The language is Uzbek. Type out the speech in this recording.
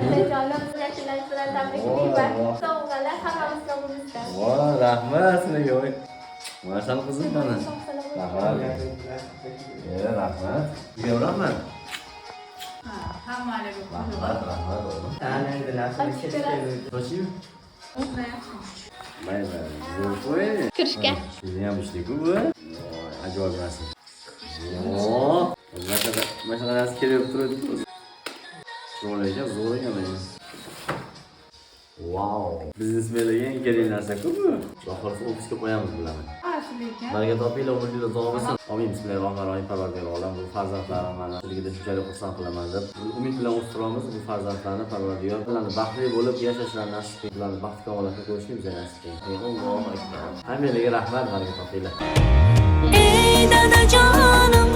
Dadajonim, yashingiz bilan tabriklayman. Sovg'alar hammamiz nomimizdan. Voy, rahmat sizlarga. Voy. Mana qizim mana. Sog' salomat. Rahmat. Rahmat. Sizga ham rahmat. Hammalarga. Rahmat, rahmat o'g'lim. Ochib ko'rasiz. Toshim? Mayli, zo'r qo'y. Kirishga. Sizni ham ishlik-ku bu. Voy, ajoyib narsa. Oo, mana shunaqa narsa kerak bo'lib turadi-ku. Chiroyli ekan, zo'r ekan lekin. Vau. Biznesmenlarga eng kerakli narsa-ku bu. Oxirisi ofisga qo'yamiz bularni. Lekin. Baraka topinglar, umringiz uzoq bo'lsin. Amin. Bismillahirrohmanirrohim. Parvardigor olam, bu farzandlarim mana sizlarga shunchalik xursand qilaman deb umid bilan o'stiramiz bu farzandlarni. Parvardigor, ularni baxtli bo'lib yashashlarini nasib qil. Ularni baxt kamolatni ko'rishni bizga nasib qil. Allohu akbar. Hammanglarga rahmat, baraka topinglar. Ey dadajonim.